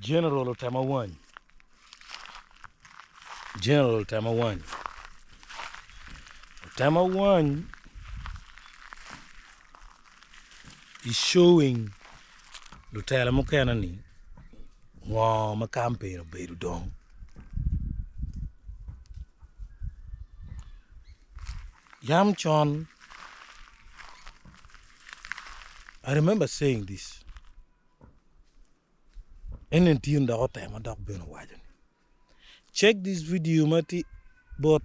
General Otema Wany General Otema Wany Otema Wany is showing lutela mukene ni ngo ma kampen obedo dong yam con I remember saying this Eni tye dok otemo dok bene owaco ni check this video ma tye bot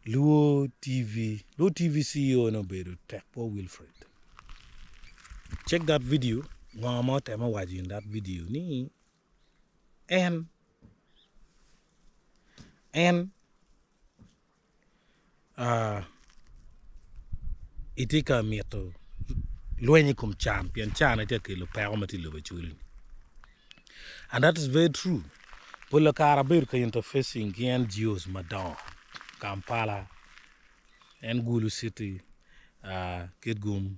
Luo TV, Luo TV CEO ni obedo Tek Paul Wilfred. Check that video ngo ma otemo waco in that video ni en en Itye ka mito lweny i kom can pien can aye tye ka kelo peko ma tye i lobo Acholi-ni and that is very true pol kare abedo ka interfacing ki NGOs madongo Kampala en Gulu city Kitgum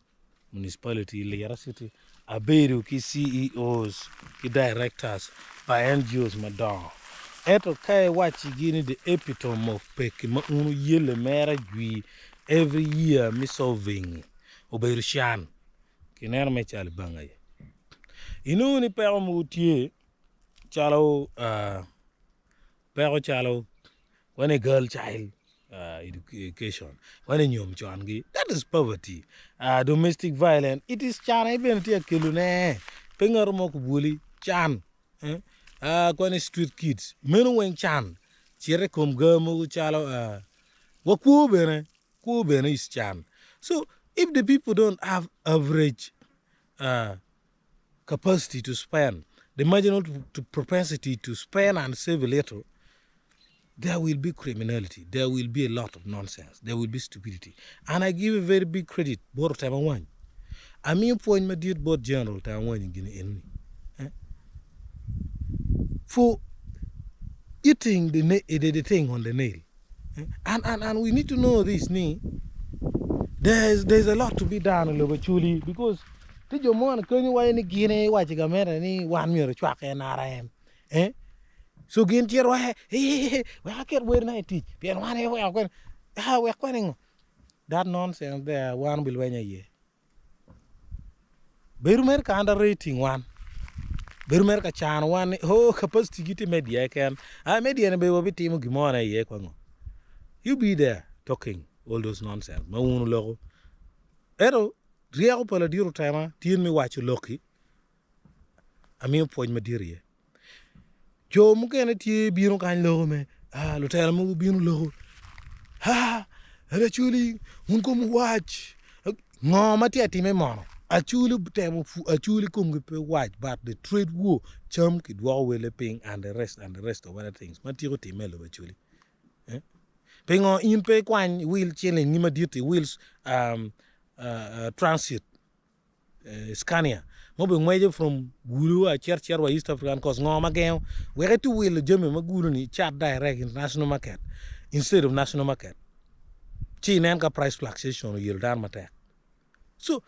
Municipality Lira City abedo ki CEOs ki Directors pa NGOs madongo ento ka iwacigi ni the epitome of pekki ma un wuyelle mere jwi every year me solving obedo can kineno me calo bang aye inongo ni peko mogo tye calo peko calo when a girl child education when enyom con gi that is poverty domestic violence it is can aye bene tye ka kelo ne pe ngat mo kubwoli can kwan i street kids meno weng can cito i kom ga mogo calo wa kwo bene kwo bene is can so if the people don't have average capacity to spend, the marginal to propensity to spend and save a little, there will be criminality, there will be a lot of nonsense, there will be stupidity. And I give a very big credit bot Otema Wany. Amiyo pwony madit bot General Otema Wany i gin enoni. Eh? For eating the, the, the thing on the nail. Eh? And, and, and we need to know this ni there's, there's a lot to be done in lobo Acholi because Tye jo mo kenyo waco ni gin aye iwaco gamente ni wan myero ocwak NRM eh so gin cito wek wek aket werna i tic pien wan aye weko kwene ah wek kwene ngo that nonsense there wan obilwenyo iye bedo mere ka underrating wan bedo mere ka cano wan ni oh capacity gi tye media keken ah media ni bene wabitimo gin mo iye kwa ngo you be there talking all those nonsense ma wun wuloko ento Ryeko pa ladit otema tye me waco lokki, amiyo pwoc madit iye. Jo mukene tye bino kany loko me, ah, lutela mogo bino loko, ah, Acholi, wun komwu wac. Ngo ma tye ka timme mono? Acholi otemo, Acholi komgi pe wac but the trade war, cam kidwoko wele piny and the rest and the rest of other things ma tyeko timme i lobo Acholi. Eh? Pingo in pe ikwany iwil cilingngi madit iwil um, uh, uh, transit uh, Scania ma obe ngweco from Gulu wa cito cito wa East African Coast ngo ma gengo wek iti wilo jami ma Gulu ni icat direct international market instead of national market ci inen ka price fluctuation oyelo dano matek so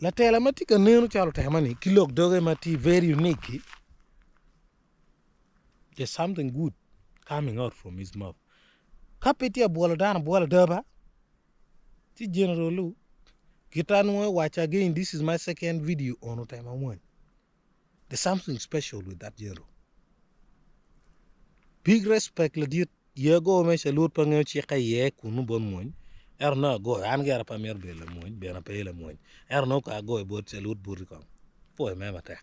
latela ma tye ka neno calo otema ni ki lok doge ma tye very unique There's something good coming out from his mouth. Ka pe tye abwolo dano abwola ada ba, ci General Lu, kita nwoyo waco again, this is my second video on Otema Wany. There's something special with that general. Big respect ladit, ye ago me salute pe angeyo cikke iye kunu bot mony, ento nongo agoyo, an gira pe amito bedo lamony, bene ape lamony, ento nongo ka agoyo bot salute boti kong, pwoyo mere matek.